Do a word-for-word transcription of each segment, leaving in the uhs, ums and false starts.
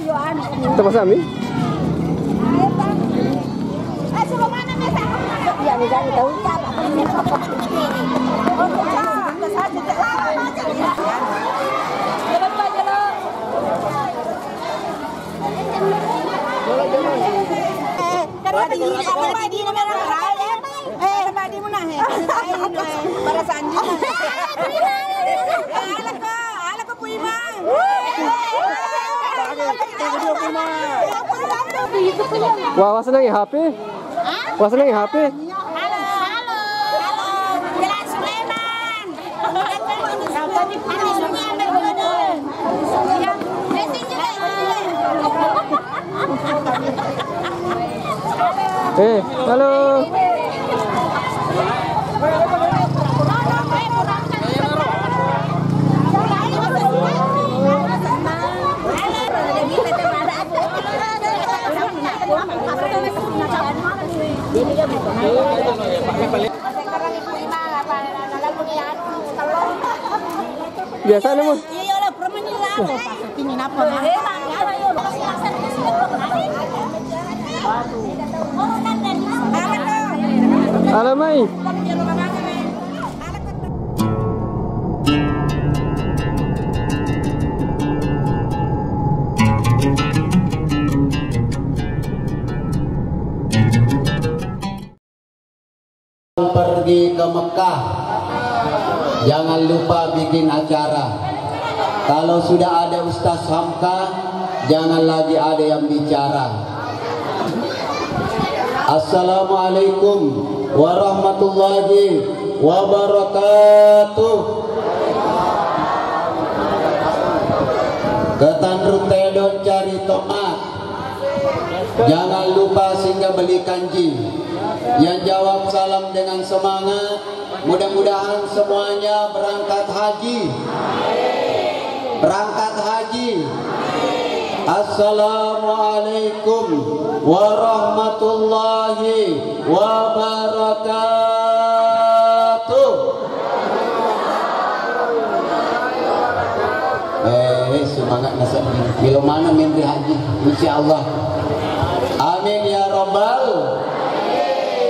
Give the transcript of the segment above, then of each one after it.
Kita pasang mi? Wah, wah seneng ya H P? Wah seneng ya H P? Halo, halo, halo, Jalan Sulaiman. Eh, halo. Biasa nemu. Alamai. Pergi ke Mekah, jangan lupa bikin acara. Kalau sudah ada Ustaz Hamka, jangan lagi ada yang bicara. Assalamualaikum warahmatullahi wabarakatuh. Ketanru tedong cari tomat. Jangan lupa singgah beli kanji. Yang jawab salam dengan semangat. Mudah-mudahan semuanya berangkat haji. Berangkat haji. Assalamualaikum warahmatullahi wabarakatuh. Eh, semangat nasab. Melo mana menri haji, insya Allah. Amin ya rabbal.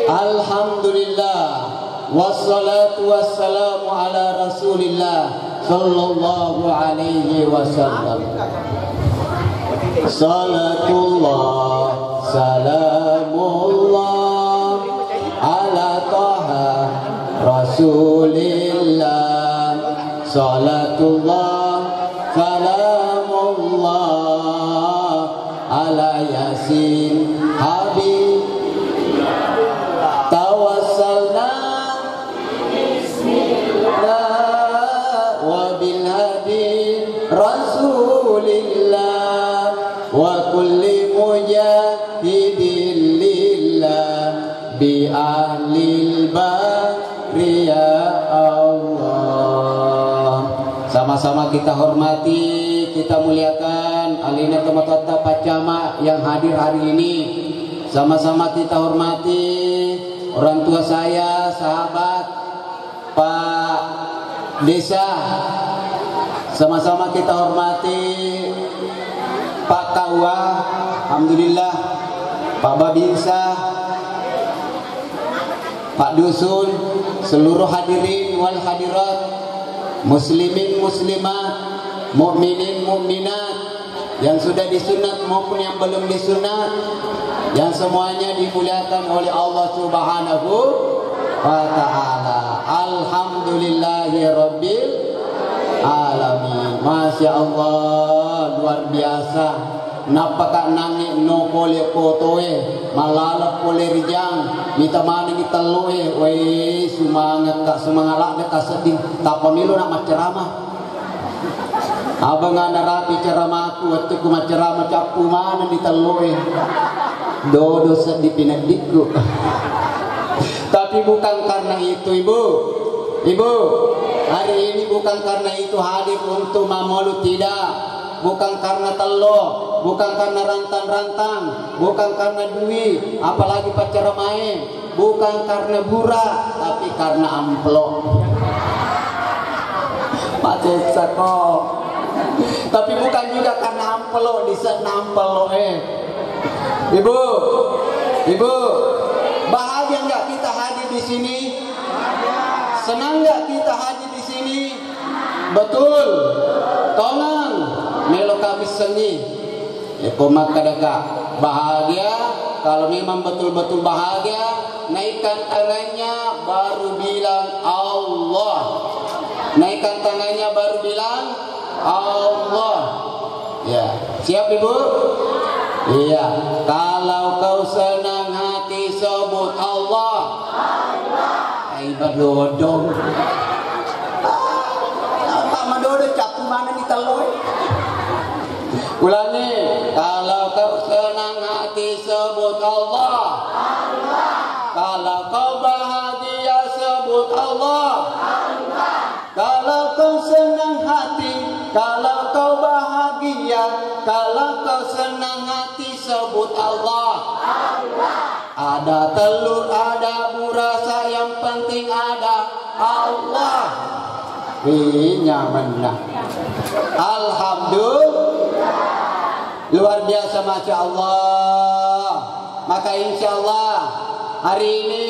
Alhamdulillah. Wassalatu wassalamu ala Rasulillah sallallahu alaihi wasallam. Salatullah, salamullah ala Taha Rasulillah. Salatullah, salamullah ala Yasin Habib. Tawassalna bismillah wa bil Habib Rasulillah wa kulli mujahidin lillah bi ahlil bari ya Allah. Sama-sama kita hormati, kita muliakan alena tomatoatta Pak Camat yang hadir hari ini. Sama-sama kita hormati orang tua saya, sahabat Pak Desa. Sama-sama kita hormati Pak K U A, alhamdulillah, Pak Babinsa, Pak Dusun, seluruh hadirin wal hadirat, muslimin muslimat, mukminin mukminat, yang sudah disunat maupun yang belum disunat, yang semuanya dimuliakan oleh Allah Subhanahu wa Ta'ala. Alhamdulillahirabbil alamin. Masya Allah, luar biasa. Nappaka nangnge no pole kotoe, malala pole rijang, mita manengi telloe. Wei, sumangekka, sumangala deka sedding. Tappa melo na maccarama. Abang ana rapi caramaku, wettukku maccarama cappu maneng di telloe. Dodo seddi pineddikku. Tapi bukan karena itu, Ibu. Ibu, hari ini bukan karena itu hadir untuk mamolu, tidak. Bukan karena tello, bukan karena rantang-rantang, bukan karena dui, apalagi paccaramae. Bukan karena bura, tapi karena amplop. Macessako. Tapi bukan juga karena ampelo, di sana ampelo, eh. Ibu, ibu, bahagia nggak kita hadir di sini? Senang nggak kita hadir di sini? Betul. Tongeng, melo kami sengi. Eko makkadaka bahagia, kalau memang betul-betul bahagia, naikkan tangannya baru bilang Allah. Naikkan tangannya baru bilang Allah. Ya, siap Ibu? Iya. Kalau kau senang hati sebut Allah. Ai badodong. Apa madodo capu mana di telur? Ulangi, kalau kau senang hati sebut Allah. Kalau kau bahagia sebut Allah. Kalau kau senang hati, kalau kau bahagia, kalau kau senang hati sebut Allah. Ada telur, ada burasa, yang penting ada Allah. Wih, nyaman nah. Alhamdulillah. Luar biasa, Masya Allah. Maka insya Allah hari ini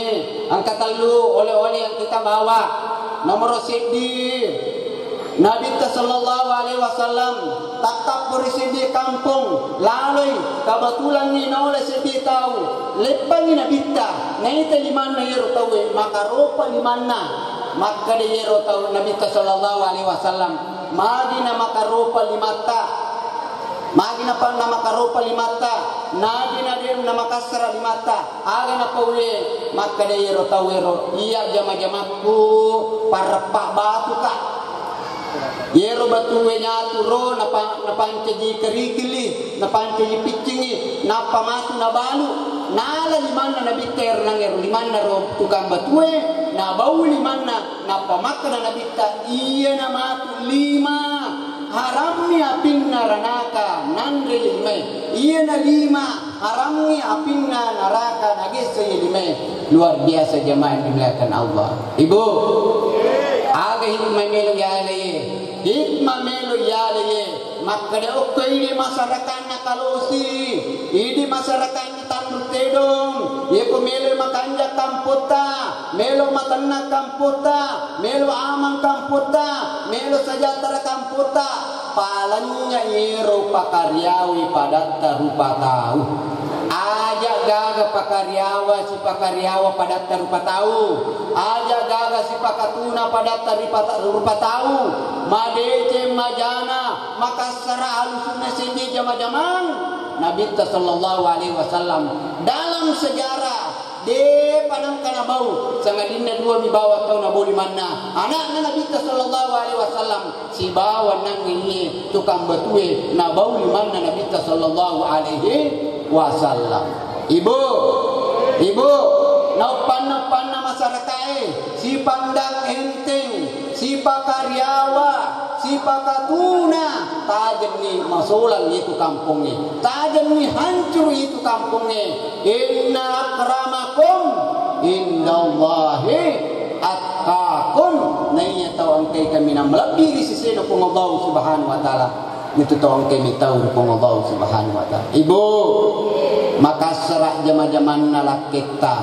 engka tellu oleh-oleh yang kita bawa. Nomor seddi, Nabitta sallallahu alaihi wasallam takkappuri seddi kampong, laloi, kebetulan ni naolai seddi tau, leppangi Nabitta, naita limanna iyaro tauwe, makaropa limanna. Makkeda iyaro tau Nabitta sallallahu alaihi wasallam, magi na makaropa limatta? Magi na pa-, na makaropa limatta, nagi na de-, na makassara limatta, aga na pauwe? Makkeda iyaro tauwero, iya jama-jamakku, pareppa batuka. Iyaro batue nyatu ro, napa-, napancaji kerikili, napancaji piccingi, nappa matu nabalu. Nala limanna Nabitta ero, nangero limanna ro tukang batue, nabau limanna, nappa makkeda Nabitta, iyana matu lima. Harammi apinna ranaka nanre limae. Iyana lima harammi apinna naraka nagessai limae. Luar biasa jamaah yang dimuliakan Allah. Ibu, aga hikmah melo yaleye? Hikmah melo yaleye. Makkeda okko idi masyarakat na kalosi. Idi masyarakat Tanru tedong, yeko melo makanja kampotta, melo matenna kampotta, melo amang kampotta, melo sejahtera kampotta, palennya iyero pakariawi padatta rupa tau. Aja gaga pakariawa sipakariawa padatta rupa tau. Aja gaga sipakatuna padatta ripa-, rupa tau. Madeceng majana, makassara alusunna seddi jama-jamang. Nabitta sallallahu alaihi wasallam dalam sejarah depa nengka nabau, sangadinna dua mi bawang tau nabau limanna. Anakna Nabitta sallallahu alaihi wasallam sibawa nangnge iye tukang batue nabau limanna Nabitta sallallahu alaihi wasallam. Ibu, ibu, nauppanna-uppanna masyarakae, sipandang enteng, sipakariawa, sipakatuna, tajemmi masolang itu kampongnge, tajemmi hancur itu kampongnge. Inna akramakum indallahi atqakum. Naiya tau engkai kaminang malebbi ri sesena Puang Allah Subhanahu wa Ta'ala. Itu tongke mitau ri Puang Allah Subhanahu wa Ta'ala. Ibu, makassara jama-jamanna lakketta.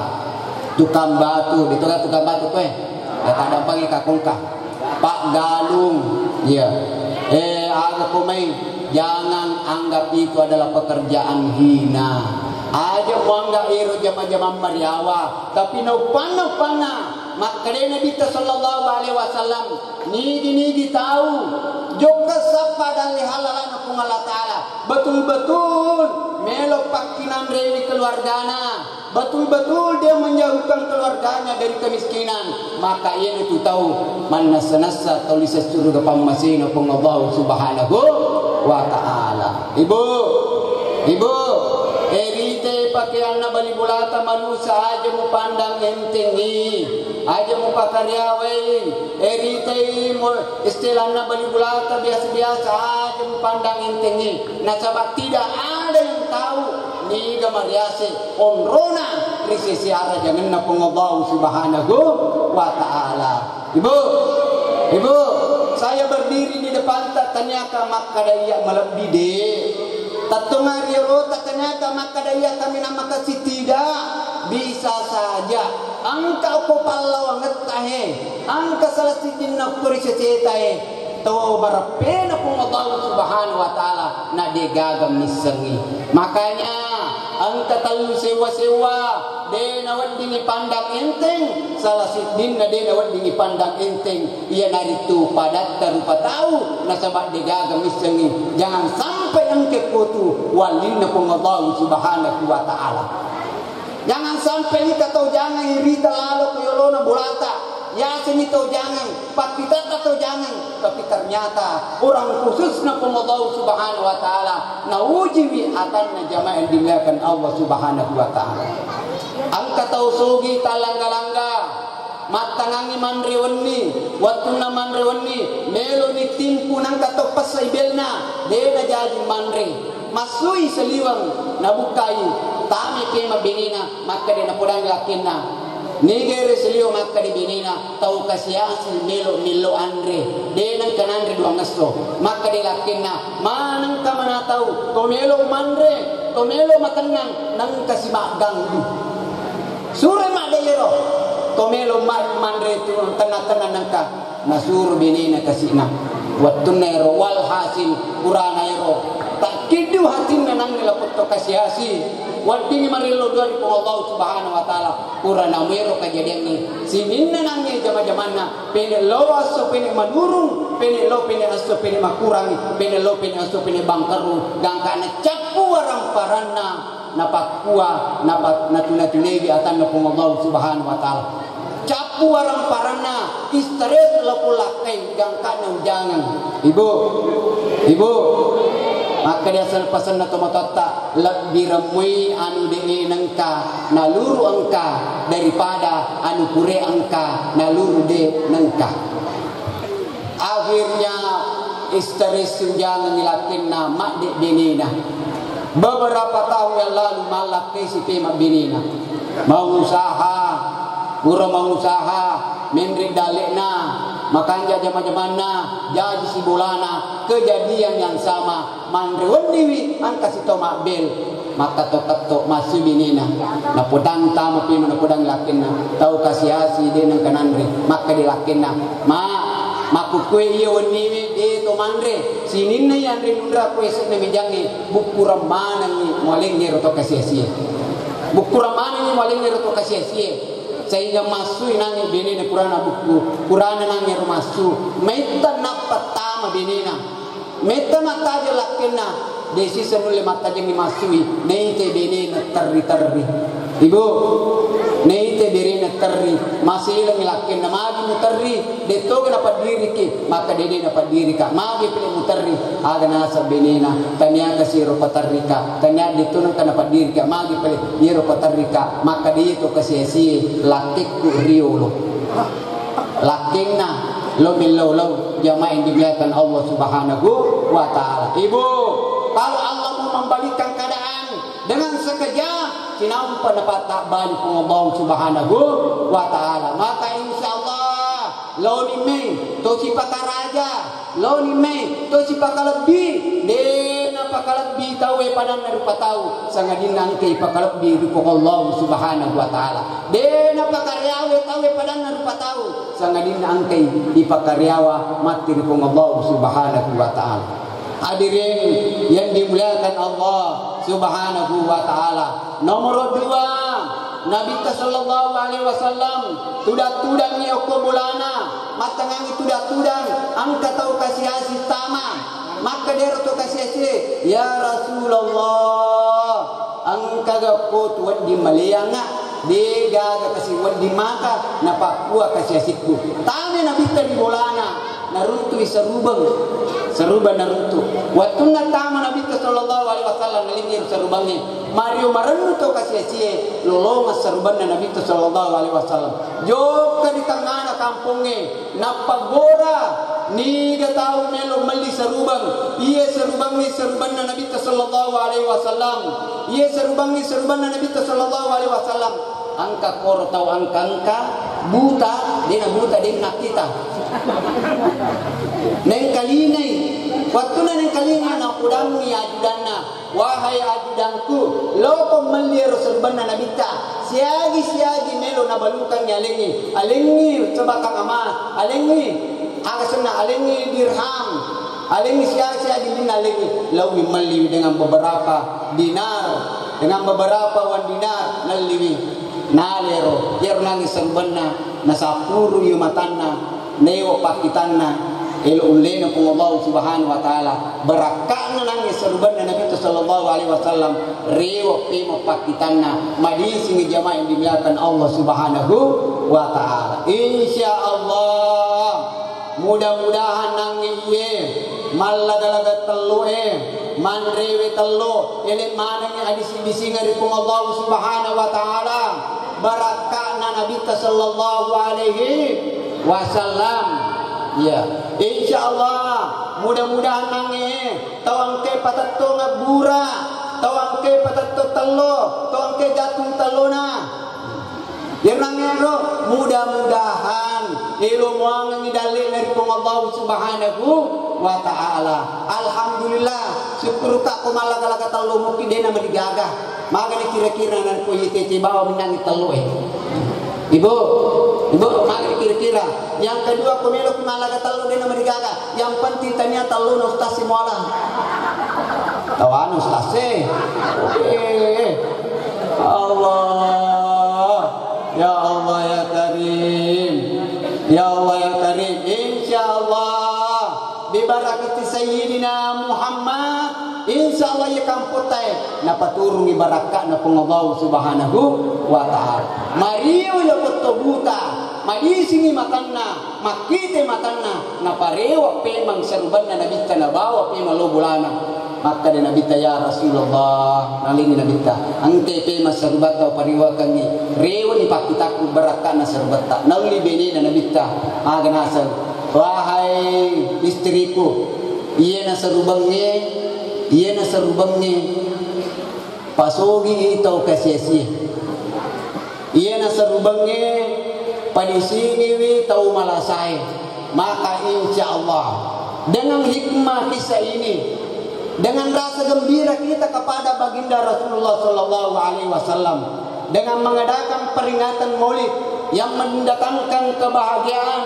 Tukang batu, betul kan tukang batu tuh, eh? Ya, tak dampangi kakungka. Pak Galung, iya. Eh, aga komai, jangan anggap itu adalah pekerjaan hina. Aja muanggap ero jama-jamang mariawa, tapi naupanna-upanna. Makkedai Nabitta sallallahu alaihi wasallam, nigi-nigi tau jokka sappa dalle halalana Puang Allah Ta'ala, betul-betul melo pakkinanrewi keluargana, betul-betul dia menjauhkan keluarganya dari kemiskinan, maka iyanatu tau mannessa-nessa tau lise surga pammasena Puang Allah Subhanahu wa Ta'ala. Ibu, ibu, erite pakeanna bali bolata manusa aja mupandang entengi, aja mupakariawai, erite mu istilanna bali bolata biasa-biasa aja mupandang entengi. Nasaba tidak ada yang tahu niga mariase onrona ri sese arajangenna Puang Allah Subhanahu wa Ta'ala. Ibu, ibu, Saya berdiri di depanta, taniaka makkada iya malebbi, de. Tattonga riolota, taniaka makkada iya kaminang makessing, tidak. Bisa saja. Engka okko pallawangetta he, engka salah siddinna okko ri seseta he, to mareppena Puang Allah Subhanahu wa Ta'ala, na degaga missengngi. Makanya, engka tellu sewwa-sewwa, de naweddingi pandang enteng, salah siddinna de naweddingi pandang enteng, iyanaritu padatta rupa tau, nasaba degaga missengngi. Jangan sampai engka kotu wallinna Puang Allah Subhanahu wa Ta'ala. Jangan sampai engka tau jangang irita lalo ke yolona bolata. Yasengngi tau jangang, pakkitatta tau jangang, tapi ternyata orang khususna Puang Allah Subhanahu wa Ta'ala, naujiwi atanna jamaah yang dimuliakan Allah Subhanahu wa Ta'ala. Engka tau sogi talangga-langga, mattangangngi manre wenni, wettunna manre wenni, meloni timpu nangka tau pessai belna, de najaji manre. Massui seliweng, nabukkai, tame pema benena, makkeda napodangi lakkenna. Nigere seliweng makkeda benena, tau kasiasi melo mello anre, de nengka nanre duangesso. Makkeda lakkenna, manengka mana tau, to melo manre, to melo matennang, nengka si magganggu. Sure madde iyaro, to melo ma-, manre tu tenna-tenna nengka. Nasuro benena kasi'na. Wettunna ero, walhasil, purana ero, takkiddu hatinna nangnge lapetto kasiasi. Weddingngi marello dua ri Puang Allah Subhanahu wa Ta'ala. Purana muero kejadiangnge. Sininna nangnge jama-jamanna. Pene lo asso pene manurung, pene lo pene asso pene makurangi, pene lo pene asso pene bangkerung. Gangkana cappu warang paranna. Napakkua, napa-, natuna-tunaiwi atanna Puang Allah Subhanahu wa Ta'ala. Cappu warang paranna, istres lako lakkai, gangkana ujangeng. Ibu, ibu, makkeda asal pasenna tomatoatta, lebbi remmui anu de nengka, naluru engka, daripada anu pure engka, naluru de nengka. Akhirnya, istres ujangengngi lakkenna madde benena. Beberapa tahun yang lalu, mallakkesi pema benena. Mau usaha, pura mau usaha, menre dalle'na, makanja jama-jamanna, jaji sibolana, kejadian yang sama. Manre wenniwi, engka sitau mabbel, makkatto-katto, massu binena. Napodang tama pema, napodang lakkenna. Tau kasiasi de nengka nanre. Makkeda lakkenna, "Ma, makkukkue iya wenniwi de to manre. Sininna iyanre munra ku ese'na mejangnge, bukkurang manengngi mualengnge ro to kasiasie. Bukkurang manengngi mualengnge ro to kasiasie." Sehingga massui nangnge benena purana bukku, purana nangnge ro massu. Maitta nappa tama benena. Metta mattajeng lakkenna, de sisa nulle mattajengngi massui, naite benena terri-terri. Ibu, naite benena terri, maselengngi lakkenna, magi muterri, de toga napaddiriki, maka dede napaddirika, magi pile muterri, aga naseng benena, taniaka siro paterrika, tania de to nengka napaddirika, magi pile yero paterrika, maka de to kasiasie, lakkekku riolo. Lakkenna lo mellau-lau jamaah yang dimuliakan Allah Subhanahu wa Ta'ala. Ibu, kalau Allah mau membalikkan keadaan dengan sekejap, sinampa napatabbani Puang Allah Subhanahu wa Ta'ala. Maka insya Allah, loni mei to sipakaraja, loni mei to sipakalebbi, de napakalebbi tauwe padanna rupa tau, sangadinna engkai pakalebbi ri Puang Allah Subhanahu wa Ta'ala. De napakariawe tauwe padanna rupa tau, sangadinna engkai ipakariawa matti ri Puang Allah Subhanahu wa Ta'ala. Hadirin yang dimuliakan Allah Subhanahu wa Ta'ala. Nomor dua, Nabitta sallallahu alaihi wasallam tudang-tudangi okko bolana, mattangangi tudang-tudang, engka tau kasiasi tama. Makkeda ero to kasiasie, "Ya Rasulullah, engkaga ko tu wedding maleanga, de gaga kasi wedding maka, napakkua kasiasikku." Tame Nabitta ri bolana, naruntui sarubeng, sarubeng naruntu. Wettunna tama Nabitta sallallahu alaihi wasallam, nalingngi sarubengnge, mario marennu to kasiasie, lolongeng sarubenna Nabitta sallallahu alaihi wasallam. Jokka di tengngana kampongnge, Nappagora, niga tau melo melli sarubeng, iye sarubengnge sarubenna Nabitta sallallahu alaihi wasallam, iye sarubengnge sarubenna Nabitta sallallahu alaihi wasallam. Engka koro tau engka-engka buta, dena buta, dena kita. Nengkalingai, wettunna nengkalingai, napodangngi ajudanna, "Wahai ajudangku, loko melli ero serbanna Nabitta, siagi-siagi melo nabalukangngi alengngi, alengngi sebatang emas, alengngi aga senna, alengngi dirham, alengngi siagi-siagi minna alengngi, laowi melliwi dengan beberapa dinar, dengan beberapa uang dinar, nelliwi." Nalero, iyaro nangnge serbanna, nasappurui matanna, newo pakkitanna, elo ullena Puang Allahu Subhanahu wa Ta'ala. Barakka'na nangnge serubanna Nabitta sallallahu alaihi wasallam, rewo pemo pakkitanna, madisingi jamaah yang dimuliakan Allah Subhanahu wa Ta'ala. Insya Allah, mudah-mudahan nangnge iye mallaga-laga telloe, manrewe tello, ele manengngi adisi-disinga ri Puang Allahu Subhanahu wa Ta'ala. Barakka'na Nabitta sallallahu alaihi wasallam. Iya. Insya Allah, mudah-mudahan nangnge tau engke patetto ngabbura, tau engke patetto tello, tau engke jattung tellona. Iyaro nangnge ro, mudah-mudahan elo muangengngi dalle'na ri Puang Allahu Subhanahu wa Ta'ala. Alhamdulillah, syukuruka ko mallaga-laga tello mukki dena marigaga. Magani kira-kira narekko iye tete bawa menangi tello e. Ibu, ibu, magani kira-kira. Yang kedua, ko melo ki mallaga tello dena marigaga. Yang penting tania tello na ustaz si muala. Tawana ustaz e. Eh, Allah. Ya Allah ya Karim. Ya Allah ya Karim. Insya Allah. Bibarakati Sayyidina Muhammad, insya Allah iya kampottae napaturungi barakka'na Puang Allahu Subhanahu wa Ta'ala. Mario iya petto buta, madisingi matanna, makkite matanna, naparewa pemang serubanna Nabitta, nabawa pemang lo bolana. Makkeda Nabitta, "Ya Rasulullah," nalengi Nabitta, "engke pemang serubatta upariwakengngi, rewani pakkitakku barakka'na serubatta." Naulli benena Nabitta, aga naseng, "Wahai istriku, iyena serubengnge, iyena serubengnge, pasogi tau kasiasie. Iyena serubengnge, padisiniwi tau malasae. Maka insya Allah, dengan hikmah kisah ini, dengan rasa gembira kita kepada baginda Rasulullah sallallahu alaihi wasallam, dengan mengadakan peringatan Maulid yang mendatangkan kebahagiaan,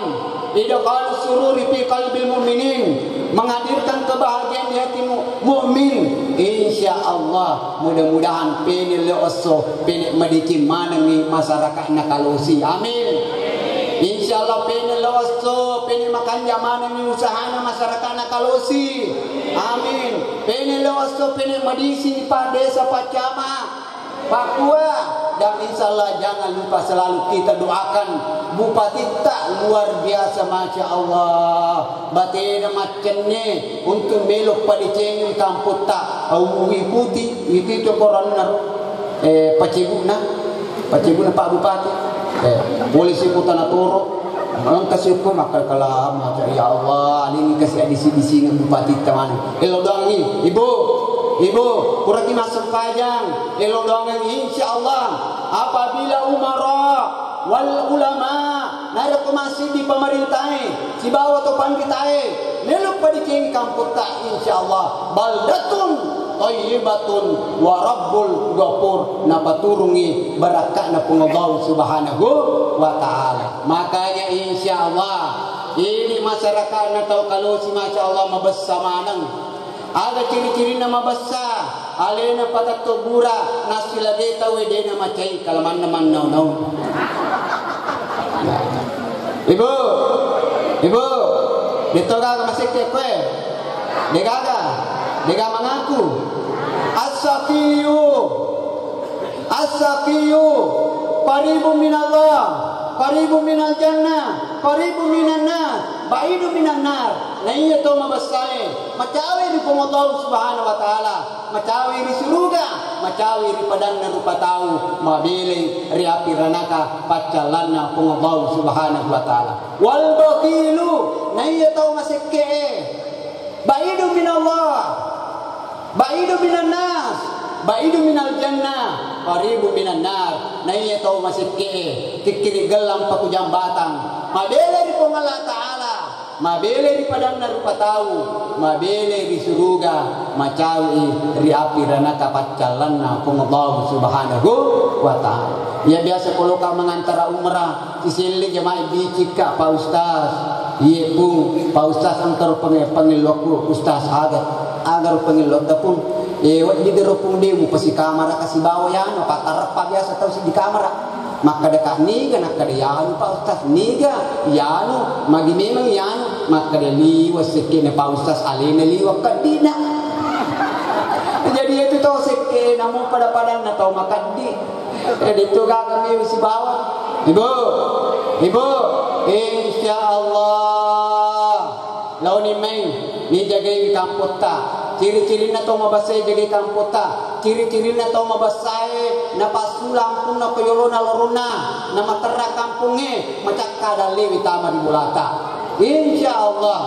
idkhal sururi fi qalbil mu'minin, menghadirkan kebahagiaan di hati mu-, mukmin, insya Allah, mudah-mudahan pene lo esso, pene madeceng manengngi masyarakatna Kalosi. Amin. Insya Allah, pene lo esso, pene makanja manengngi usahana masyarakatna Kalosi. Amin. Pene lo esso, pene madisi pa desa, pa camat. Pakua, dan insya Allah jangan lupa selalu kita doakan Bupatitta luar biasa, masya Allah. Batena maccenne untuk melo padecengi kampotta. Au ikuti, itu itu koranna, eh, pacebuna, pacebuna Pak Bupati. Eh, polisi kota natoro. Engka siukku makkala-kala, maca, "Ya Allah, ini kasi adisi-disingeng bupati tamane." Elo doangi, Ibu, Ibu, kuraki masuk pajang. Elo doangi, insya Allah, apabila umara wal ulama, narekko masih di pemerintahe, sibawa to panritahe, melo padecengi kampotta, insya Allah, baldatun thayyibatun wa rabbul ghafur, napaturungi barakka'na Puang Allah Subhanahu wa Ta'ala. Makanya insya Allah, ini masyarakatna tau Kalosi, masya Allah, mabessa maneng. Aga ciri-cirinna mabessa? Alena patatto bura, nassilage tau dena macai, kalamanna mannau-nau. Ibu, ibu, deto gaga masekke koe? Degaga, dega mangaku. As-saqiyu. As-saqiyu qaribun minallah, qaribun minal jannah, qaribun minan nar, ba'idun minan nar. Naiya to mabessae, macawe ri Puang Allah Subhanahu wa Ta'ala, macawe ri suruga, macawe ri padanna rupa tau, mabelai ri api ranaka paccallanna Puang Allah Subhanahu wa Ta'ala. Wal bakhilu, naiya tau masekke'e, ba'idun minallah, ba'idun minan nas, ba'idun minal jannah, qaribun minan nar. Naiya tau masekke'e, kikkiri gellang paku jambatang, mabela ri Puang Allah Ta'ala. Mabele ri padanna rupa tau, mabele ri suruga, macawe'i ri api ranaka paccallanna Puang Allah Subhanahu wa Ta'ala. Iya biasa koloka mangantara umrah, siselle jamaah bicikka, Pak Ustaz. Iye, Pung, Pak Ustaz, engkaro penge-, pengelokku, Ustaz, aga, agaro pengelotta, Pung? Eh, wedding garo, Pung, de mupasikamara kasi bawa yano, patareppa biasa tau siddi kamara. Makkadaka, "Niga?" Nakkada, "Yanu, Pak Ustaz." "Niga?" "Yanu." "Magi memang yanu?" Makkada, "Liwa sekke'na Pak Ustaz, alena liwa keddi'na." Jadi itu tau sekke'na mo pada-padanna tau makeddi. Eh, itu gaga mi sibawa. Ibu, Ibu, insya Allah. Laoni mai, ni jagaiwi kampotta. Ciri-cirinna tau mabessae jagai kampotta. Ciri-cirinna tau mabessae napassu lampunna ko yolona loronna, namaterra kampongnge, macakka dallewi tama ri bolata. Insya Allah,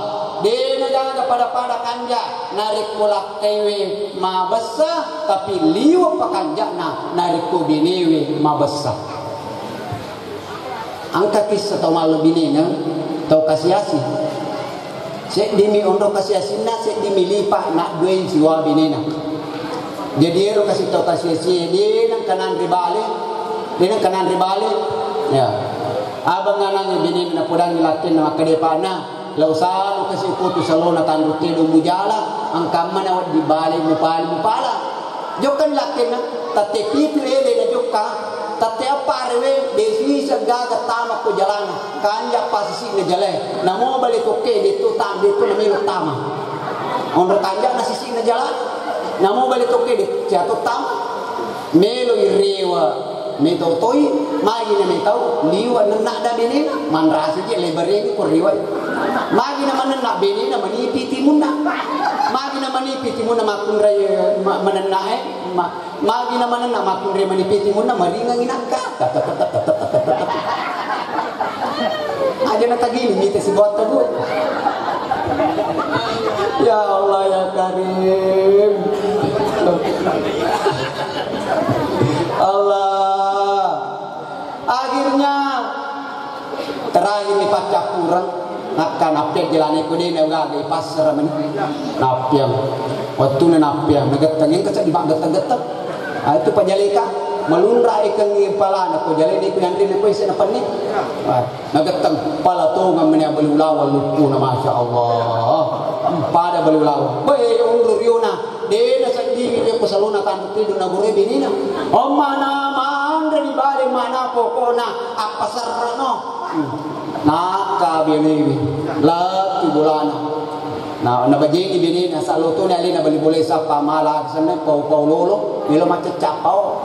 de nagaga pada-pada kanja narekko lakkaiwe mabessa, tapi liwe pakanja'na narekko benewe mabessa. Engka kissa tau mallo binena, tau kasiasi. Seddimi onro kasiasinna, seddimi lipa nadduai siwa binena. Jadi ero kasi tau kasiasie, de nengka nanre bale, de nengka nanre bale. Ya. Abang anangnge binena napodangi lakkenna makkeda, "Pana, lao salo kasi upotu salona tanru tedong mujala, engkamma nawedding bale mupali mupala." Jokkani lakkenna, tette pitu ele na jokka, tette eppa rewe, de suisa gaga tama ko jalana, kanja pasisi'na jalae, namo bale tokke, de to tam-, de to namelo tama. Onro kanja'na sisi'na jala, namo bale tokke, de ciato tama. Melo irewa, metau toi, magi na metau, liwa nenna da benena, manrasi je lebareng ko riwa. Magi na manenna benena, manipi timunna. Magi na manipi timunna, makkunrai, ma-, manenna, eh, ma-, Magi na manenna makkunrai manipi timunna, maringangi nakka. Aja na tagini mita sibotta, Bu. Ya Allah, ya Karim. Allah. Akhirnya, terakhir ni paccappureng, nakka nappiang jelana ko de na gaga ipassara meni. Nappiang. Wettuna nappiang, nagetteng, engka seddi maggetteng-getteng. Ah, itu pajaleka, malunra ikengngi palana, ko jalena ko yanrena ko isse na penni. Ah, nagetteng, pala tongeng meni bali ulaweng lukkuna, masya Allah. Pada bali ulaweng. Be, onro riona. De naseddingi de ko salona tanru tedong nagurui benena. Ommana manre di bale mana pokokna appaserreno. Hmm. Nakka belewi. Latu bolana. Na, nabajengi benena, salotoni alena bali bolai sappa mala, senna pau-pau lolo, melo macecca pao.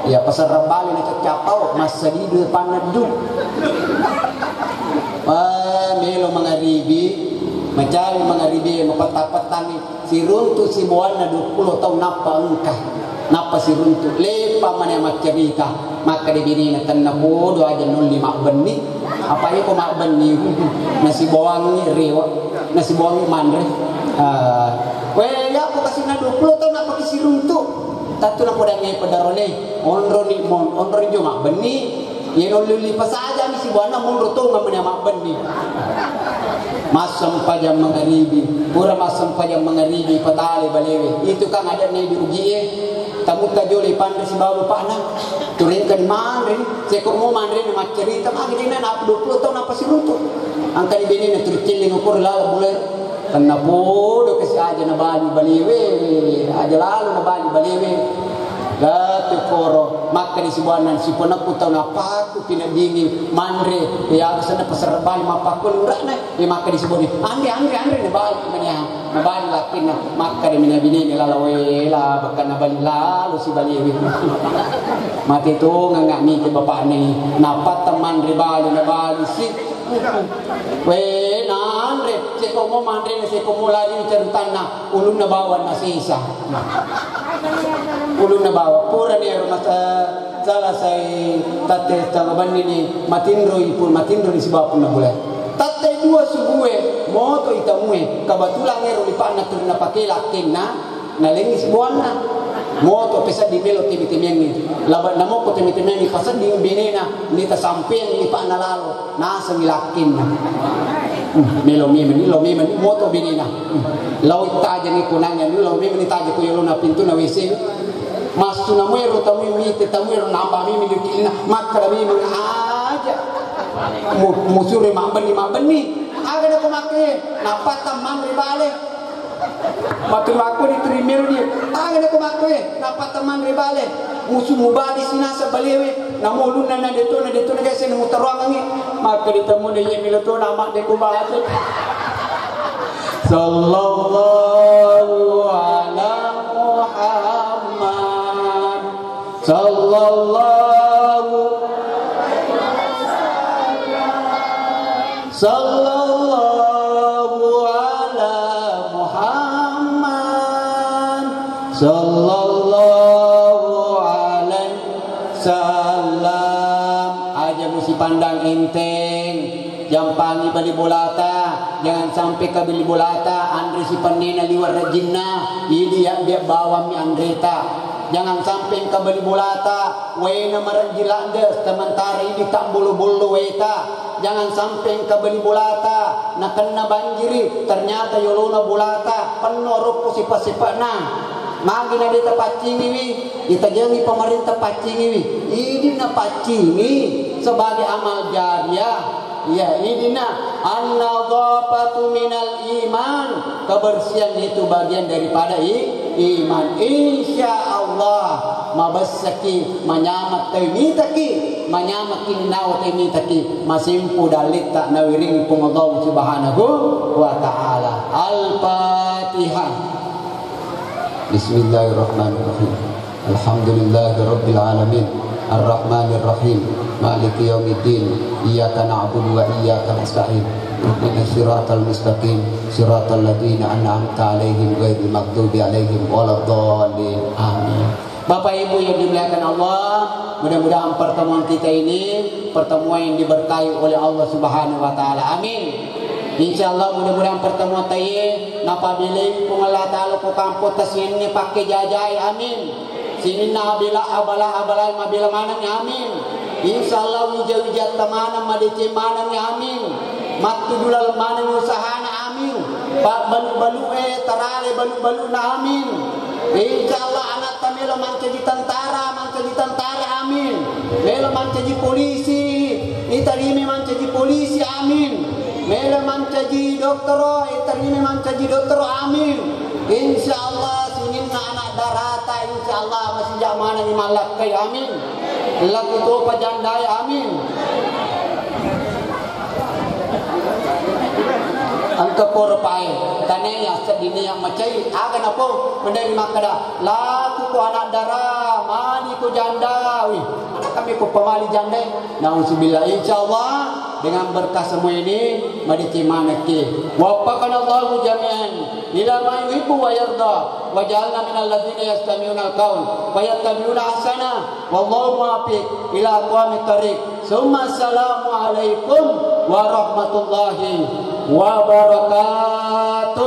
Ya, paserre bale na cecca pao, massadidu paneddu. Wah, melo mangaribi, macawe mangaribi, mapettang-pettangi. Siruntu sibawanna duappulo taung nappa engka. Nappa siruntu. Lepa mane maccarita. Makkeda binena, "Tennapodo aja nolli mabbenni. Apa iko mabbenni?" Nasibawangi rewa. Nasibawangi manre. Ah. We, ya ko kasina duappulo taung nappa ki siruntu. Tattu napodangnge pedarone. Onroni mon-, onroni jo mabbenni. Yeno luli pasajami sibuanna monro tongeng meni mabbenni. Massempajang mangaribi, pura massempajang mangaribi, patale balewe. Itu kan ade'na ibu ugie. Tamutta jolo ipanre sibawa bapakna. Turengkani manre, seko mo manre na maccarita, magi dena na duappulo taung nappa siruntu. Angkani benena tuli celling ukkur lala buler. Tennapodo kasi aja nabali balewe, aja lalo nabali balewe. Latu koro, makkani sibuanna, siponekku tau napakku pineddingi manre, ya aga senna paserre bali mappakku lurana, ya makkani sibuanna, "Anre, anre, anre," nabali mania, nabali lakkinna, makkani mina binene lala wela, bakka nabali lalo si balewe. Mate tongeng ngamite bapakne, napatta manre bali, nabali si. We, nanre, seko mo manre, seko mo lari carutanna, ulunna bawang nasesa. Ulunna bawang, purani ero masa, salasai tatte tama benni ni, matinroi pun, matinroni sibawa punna bule. Tatte dua subue, moto itamue, kebetulan ero lipa'na turunna pake lakkenna, Nalengngi sibuanna. Moto pesedding melo teme-temeangngi. Laba namoko teme-temeangngi pasedding benena, nita sampeang lipa'na lalo, nasengngi lakkenna. Hmm, melo memeng ni, lo memeng ni, moto benena. Hmm. Lao tajani kunanya ni, lo memeng ni taja ko yolona pintuna W C. Massu na muero tamu mite, tamu ero namba memeng ni kina, makkada memeng aja. Mu-, musure mabbenni, mabbenni. Aga na ko makke, nappa tammang ri bale. Matu makko di turi mero dia. Aga na ko makko e, nappa tammang ri bale. Musu mubali sinasa balewe. Namo ulunna na deto, na deto na gae sena mutaroangngi. Maka ditemmu na iye milo to nama de ko batu. Sallallahu ala Muhammad. Sallallahu, sallallahu ala Muhammad. Sallallahu alaihi wasallam. Aja musipandang enteng. Jampangi bali bolata, jangan sampai ka bali bolata, anre sipennena liwa' rajinna, idi ya dia bawammi anreta. Jangan sampai engka bali bolata, waena marejji ladde, sementara idi tabbollo-bollo waeta. Jangan sampai engka bali bolata, nakenna banjiri, ternyata yolona bolata, penno rokko sipa-sipana. Magi na de tapaccingiwi, itajengi pemerintah paccingiwi. Idi na paccingi sebagai amal jariah. Iya, idina an-nadhafatu minal iman, kebersihan itu bagian daripada i-, iman. Insya Allah, mabessaki, manyameng tau mitaki, manyameng kinnawa tau mitaki, masimpu dallitta nawiring Puang Allah Subhanahu wa Ta'ala. Al-Fatihah. Bismillahirrahmanirrahim. Alhamdulillahirabbil alamin. Arrahmanirrahim. Maliki yaumiddin. Iyyaka na'budu wa iyyaka nasta'in. Ihdinas siratal mustaqim. Siratal ladzina an'amta 'alaihim ghairil maghdubi 'alaihim waladdallin. Amin. Bapak Ibu yang dimuliakan Allah, mudah-mudahan pertemuan kita ini pertemuan yang diberkahi oleh Allah Subhanahu wa Ta'ala. Amin. Insya Allah, mudah-mudahan pertemuan taye napabelai Puang Allah Ta'ala ko kampong ta sininna pakke jajai. Amin. Sininna abela abala abala mabela maneng. Amin. Insya Allah, wija-wija tamaneng madeceng maneng. Amin. Mattu dulal maneng usahana. Amin. Pabbalu-balu e tarale balu-baluna. Amin. Insya Allah, anatta melo mancaji tentara, mancaji tentara. Amin. Melo mancaji polisi, itarima mancaji polisi. Amin. Melo mancaji dottoro, itarima mancaji dottoro. Amin. Insya Allah, sininna anak darata, insya Allah, masija manengngi mallakkai. Amin. Laku topa jandai. Amin. Engka poro pae, tanai asseddinna yang macai, aga napo, mendai makkada, laku ko anak dara, mani ko janda, wih, mana kami ko pamali janda, nauzubillah. Insya Allah, dengan berkah semua ini, madeceng manekki. Waffaqanallahu jami'an ila ma yuhibbu wa yarda, wa ja'alna minal ladzina yastami'unal qaul, fa yattabi'una ahsana. Wallahu muwaffiq ila aqwamit thariq. Summa assalamu alaikum warahmatullahi wabarakatuh.